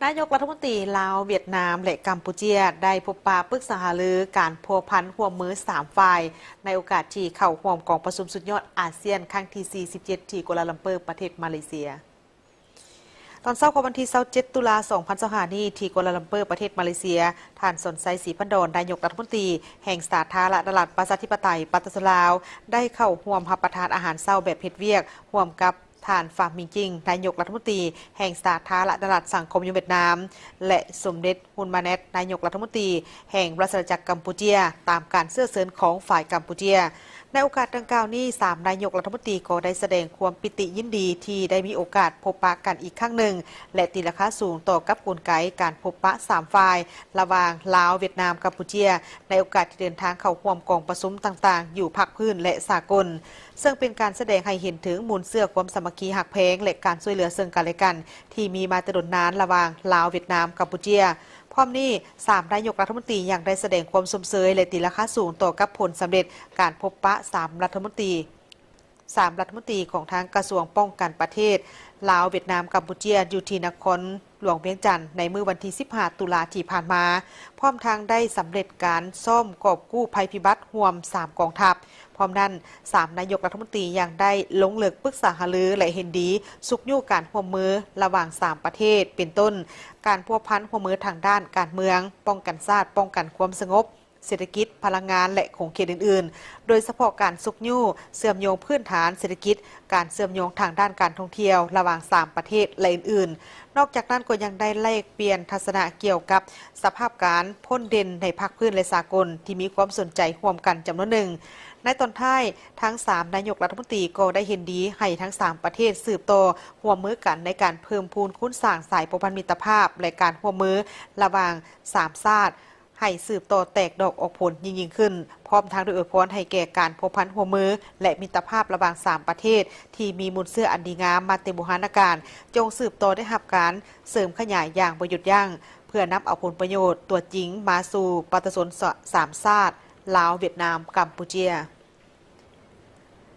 ນາຍົກລັດຖະມົນຕີລາວ, ຫວຽດນາມ ແລະ ກຳປູເຈຍ ໄດ້ພົບປະປຶກສາຫາລືການພົວພັນຮ່ວມມືສາມຝ່າຍ ໃນໂອກາດທີ່ເຂົ້າຮ່ວມກອງປະຊຸມສຸດຍອດອາຊຽນຄັ້ງທີສີ່ສິບເຈັດ ທີ່ກົວລາລັມເປີ ປະເທດມາເລເຊຍ. ຕອນເຊົ້າຂອງວັນທີຊາວເຈັດ ຕຸລາ ສອງພັນຊາວຫ້ານີ້ ທີ່ກົວລາລັມເປີ ປະເທດມາເລເຊຍ, ທ່ານ ສອນໄຊ ສີພັນດອນ ນາຍົກລັດຖະມົນຕີແຫ່ງສາທາລະນະລັດປະຊາທິປະໄຕປະຊາຊົນລາວ ໄດ້ເຂົ້າຮ່ວມຮັບປະທານອາຫານເຊົ້າແບບເຮັດວຽກ ຮ່ວມກັບ ທ່ານ ຟາມມິງຈິງ ນາຍົກລັດຖະມົນຕີແຫ່ງສາທາລະນະລັດສັງຄົມນິຍົມຫວຽດນາມ ແລະ ສົມເດັດ ຮຸນມາແນດ ນາຍົກລັດຖະມົນຕີແຫ່ງລັດຊະອານາຈັກກຳປູເຈຍ ຕາມການເຊື້ອເຊີນຂອງຝ່າຍກຳປູເຈຍ. ໃນໂອກາດດັ່ງກ່າວນີ້, ສາມນາຍົກລັດຖະມົນຕີກໍໄດ້ສະແດງຄວາມປິຕິຍິນດີທີ່ໄດ້ມີໂອກາດພົບປະກັນອີກຄັ້ງໜຶ່ງ ແລະ ຕີລາຄາສູງຕໍ່ກັບກົນໄກການພົບປະສາມຝ່າຍ ລະຫວ່າງລາວ, ຫວຽດນາມ, ກຳປູເຈຍ ໃນໂອກາດທີ່ເດີນທາງເຂົ້າຮ່ວມກອງປະຊຸມຕ່າງໆ ຢູ່ພາກພື້ນ ແລະ ສາກົນ. ເຊິ່ງເປັນການສະແດງໃຫ້ເຫັນເຖິງມູນເຊື້ອຄວາມສາມັກຄີຮັກແພງ ແລະ ການຊ່ວຍເຫຼືອເຊິ່ງກັນ ແລະ ກັນ ທີ່ມີມາແຕ່ດົນນານລະຫວ່າງລາວ, ຫວຽດນາມ, ກຳປູເຈຍ. ພ້ອມນີ້, ສາມນາຍົກລັດຖະມົນຕີຍັງໄດ້ສະແດງຄວາມຊົມເຊີຍ ແລະ ຕີລາຄາສູງຕໍ່ກັບຜົນສຳເລັດການພົບປະສາມລັດຖະມົນຕີ, ສາມລັດຖະມົນຕີຂອງທາງກະຊວງປ້ອງກັນປະເທດລາວ, ຫວຽດນາມ, ກຳປູເຈຍ ຢູ່ທີ່ນະຄອນ ຫຼວງວຽງຈັນ ໃນມື້ວັນທີສິບຫ້າ ຕຸລາທີ່ຜ່ານມາ, ພ້ອມທັງໄດ້ສຳເລັດການຊ້ອມກອບກູ້ໄພພິບັດຮ່ວມສາມກອງທັບ. ພ້ອມນັ້ນ, ສາມນາຍົກລັດຖະມົນຕີຍັງໄດ້ລົງເລິກປຶກສາຫາລື ແລະ ເຫັນດີຊຸກຍູ້ການຮ່ວມມືລະຫວ່າງສາມປະເທດ, ເປັນຕົ້ນ ການພົວພັນຮ່ວມມືທາງດ້ານການເມືອງ, ປ້ອງກັນຊາດ, ປ້ອງກັນຄວາມສະຫງົບ, ເສດຖະກິດ, ພະລັງງານ ແລະ ຂົງເຂດອື່ນໆ, ໂດຍສະເພາະການຊຸກຍູ້ເຊື່ອມໂຍງພື້ນຖານເສດຖະກິດ, ການເຊື່ອມໂຍງທາງດ້ານການທ່ອງທ່ຽວລະຫວ່າງສາມປະເທດ ແລະ ອື່ນໆ. ນອກຈາກນັ້ນກໍຍັງໄດ້ແລກປ່ຽນທັດສະນະກ່ຽວກັບສະພາບການພົ້ນເດັ່ນໃນພາກພື້ນ ແລະ ສາກົນ ທີ່ມີຄວາມສົນໃຈຮ່ວມກັນຈຳນວນໜຶ່ງ. ໃນຕອນທ້າຍ, ທັງສາມນາຍົກລັດຖະມົນຕີກໍໄດ້ເຫັນດີໃຫ້ທັງສາມປະເທດສືບຕໍ່ຮ່ວມມືກັນໃນການເພີ່ມພູນຄູນສ້າງສາຍພົວພັນມິດຕະພາບ ແລະ ການຮ່ວມມືລະຫວ່າງສາມຊາດ ໃຫ້ສືບຕໍ່ແຕກດອກອອກຜົນຍິ່ງໆຂຶ້ນ, ພ້ອມທັງໄດ້ອວຍພອນໃຫ້ແກ່ການພົວພັນຮ່ວມມື ແລະ ມິດຕະພາບລະຫວ່າງສາມປະເທດທີ່ມີມູນເຊື້ອອັນດີງາມມາແຕ່ບູຮານະການ ຈົ່ງສືບຕໍ່ໄດ້ຮັບການເສີມຂະຫຍາຍຢ່າງບໍ່ຢຸດຢັ້ງ, ເພື່ອນຳເອົາຜົນປະໂຫຍດຕົວຈິງມາສູ່ປະຊາຊົນສາມຊາດ ລາວ, ຫວຽດນາມ, ກຳປູເຈຍ.